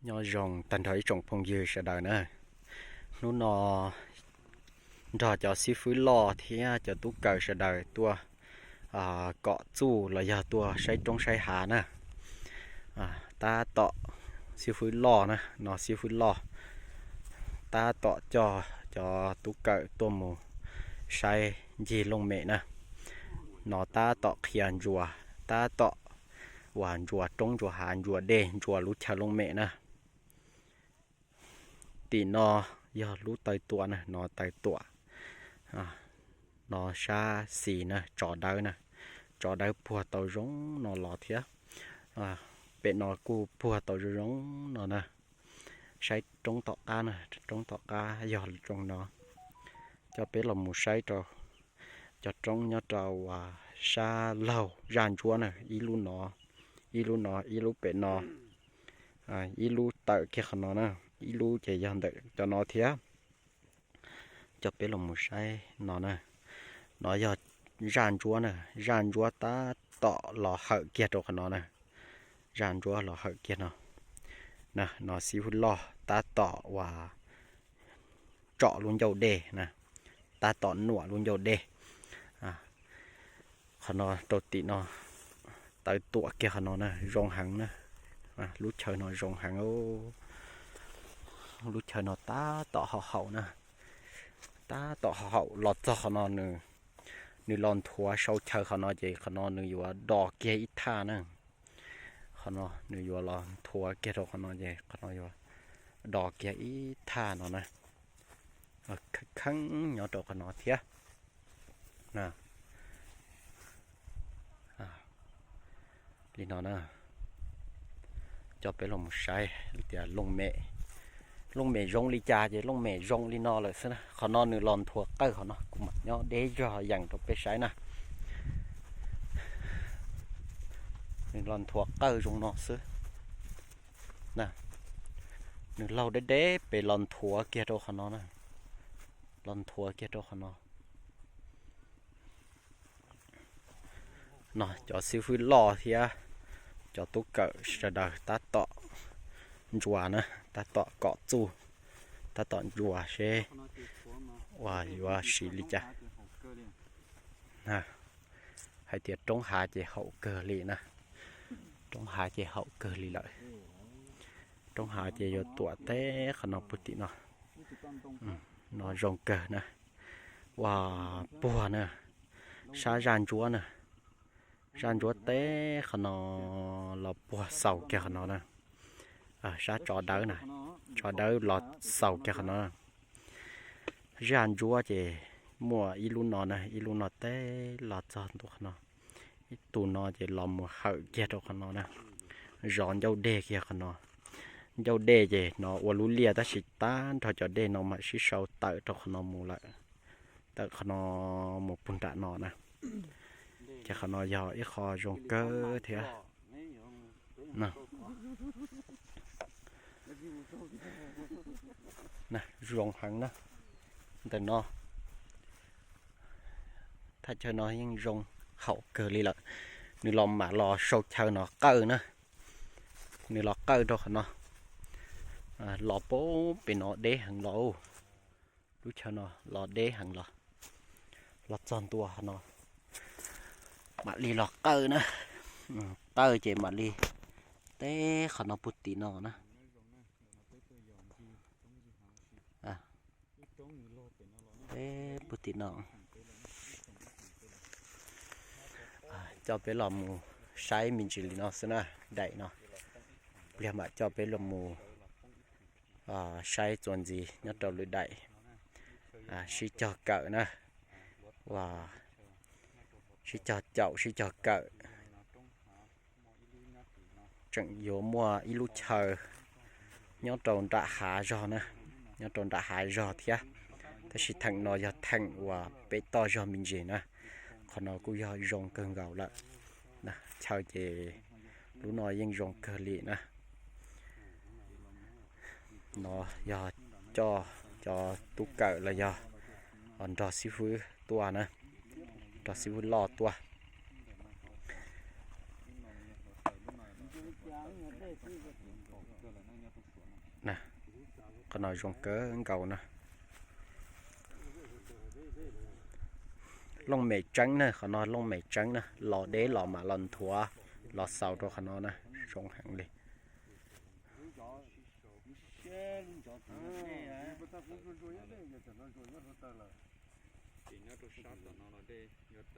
Nyob zoo tag nrho ib tsoom phooj ywg sawv daws na. Hnub no nrog cov xib fwb loj thiab cov tub kawm sawv daws tuaj kom txuj los yog tuaj saib roob saib hav na. Tab tom xib fwb loj na, no xib fwb loj tab tom coj cov tub kawm tuaj mus saib ncig looj mem na. No tab tom qhia ntsuas, tab tom uas ntsuas roob ntsuas hav ntsuas dej ntsuas lub chaw looj mem na. Tim no yog lub taw tuam na, no taw tuam. No sab xis na, tsov dawb na, tsov dawb puag tau zoo no los thiab. Pem no kuj puag tau zoo zoo no na. Saib roob tom qab na, roob tom qab yog zoo no. Coj peb los mus saib rau cov roob nyob rau sab laug zaj ntsuab na, ib lub no, ib lub no, ib lub pem no, ib lub tawm kiag qhov no na, ib lub ces yog ntawm cov no thiab. Coj peb los mus saib no na. No yog zaj ntsuab na, zaj ntsuab tab tom los hawm kiag rau qhov no na. Zaj ntsuab los hawm kiag no. No xib fwb loj tab tom uas tsom lub ncauj dej na, tab tom nuam lub ncauj dej. Qhov no rau tim no, taw tuam kiag qhov no na, zoo heev na. Lub chaw no zoo heev. Lub chaw no tab tom haum haum na, tab tom haum haum los txog qhov no nws, nws los nthuav sau chaw qhov no ces qhov no nws yuav do kiag ib thaj na. Qhov no nws yuav los nthuav kiag rau qhov no ces qhov no yuav do kiag ib thaj no na. Kheeb nyob rau qhov no thiab. Li no na, coj peb los mus saib tias looj mem, looj mem zoo li cas ces looj mem zoo li no lawm xwb na. Qhov no nws los nthuav qawj qhov no, kuv mam nyob deb zog yees rau peb saib na. Nws los nthuav qawj zoo no xwb. Nws laug deb deb pem los nthuav kiag rau qhov no na, los nthuav kiag rau qhov no. No cov xib fwb loj thiab cov tub kawm sawv daws tab tom ntsuas na, tab tom kom txuj, tab tom ntsuas seb uas yuav siv li cas. Hais tias roob hav ces haum kawg li na, roob hav ces haum kawg li lawm. Roob hav ces yuav tuam teb qhov no puag tim no. No zoo kawg na, uas puag na, sab zaj ntsuab na, zaj ntsuab teb qhov no los puag xaus kiag qhov no na. Sab tsov dawb na, tsov dawb los xaus kiag qhov no. Zaj ntsuab ces muaj ib lub no na, ib lub no teb los txog ntua qhov no. Ib tug no ces los mus hawm kiag rau qhov no na, zov ncauj dej kiag qhov no. Ncauj dej ces no ua lub liaj tab sis tag nrho cov dej no mam sib sau tawm rau qhov no mus lawm, tawm qhov no mus puag nram no na. Ces qhov no yog ib qho zoo kawg thiab. Zoo heev na. Ntawm no thaj chaw no yeej zoo haum kawg li lawm. Nws los mam los sau chaw no qawj na. Nws los qawj rau qhov no, los pem no deb heev los. Lub chaw no los deb heev los, los txog ntua qhov no mam li los qawj na. Qawj ces mam li teb qhov no puag tim no na. Teb puag tim no. Coj peb los mus saib me ntsis li no xwb na, daim no. Pliag mam coj peb los mus saib txuas ntxiv nyob rau lwm daim. Sib cog kawm na, uas sib cog caum sib cog kawm. Tseem yuav muaj ib lub chaw nyob rau nram hav zog na, nyob rau nram hav zog thiab, tab sis theem no yog theem uas pem toj zog me ntsis na. Qhov no kuj yog zoo kawg nkaus lawm. Chaw ces lub no yeej zoo kawg li na. No yog coj cov tub kawm los yog nrog xib fwb tuaj na, nrog xib fwb loj tuaj. Qhov no zoo kawg nkaus na. Looj mem tseeb na, qhov no looj mem tseeb na, los deb los mam los nthuav, los xaus rau qhov no na, zoo heev li. Ces nyob rau sab tom no los dej yuav tawm